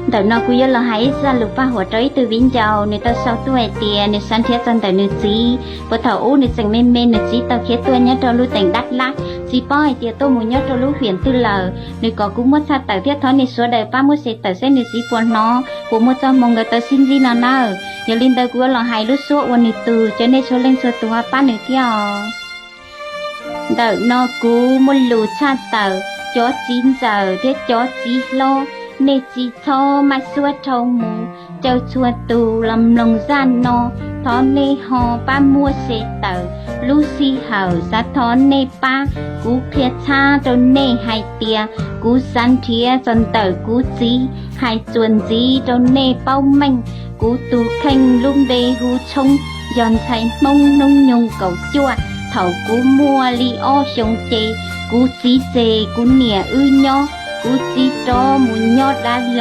Ntawm no kuv yuav los hais ib zaj lus paj huam rau ib tug viv ncaus, nws tau sau tuaj hais tias nws xav nrhiav txog ntawm nws txiv, puas thaum ub nws tseem me me nws txiv tau khiav tuaj nyob rau lub teem Dab Lab. Tsis paub hais tias tuaj mus nyob rau lub hiam twg lawm, nws kom kuv muab tshaj tawm thiab thov nej sawv daws pab muab share tawm saib nws txiv puas hnov, puas muaj txoj hmoo nkawd tau sib ntsib no nawb. Yog li ntawd kuv yuav los hais lub suab ua nws tug, caw nej txhua leej txhua tus pab nws thiab os. Ntawm no kuv muaj lus tshaj tawm cov txiv ntxawm thiab cov txiv hlob, nej tsis txhob maj suab dhau mus, caw txhua tus los mloog zaj no, thov nej ho pab muab share tawm. Lub sij hawm xav thov nej pab, kuv qhia txhab rau nej hais tias kuv xav nrhiav txog ntawm kuv txiv, hais txuas ntxiv rau nej paub meej. Kuv tus kheej lub npe hu Tshoob, yog ntxhais Hmoob hnub nyoog kaum cuaj. Thaum kuv muaj li ob xyoos ces kuv txiv tseg kuv niam wb nyob, kuv txiv rov mus nyob Dab Lab.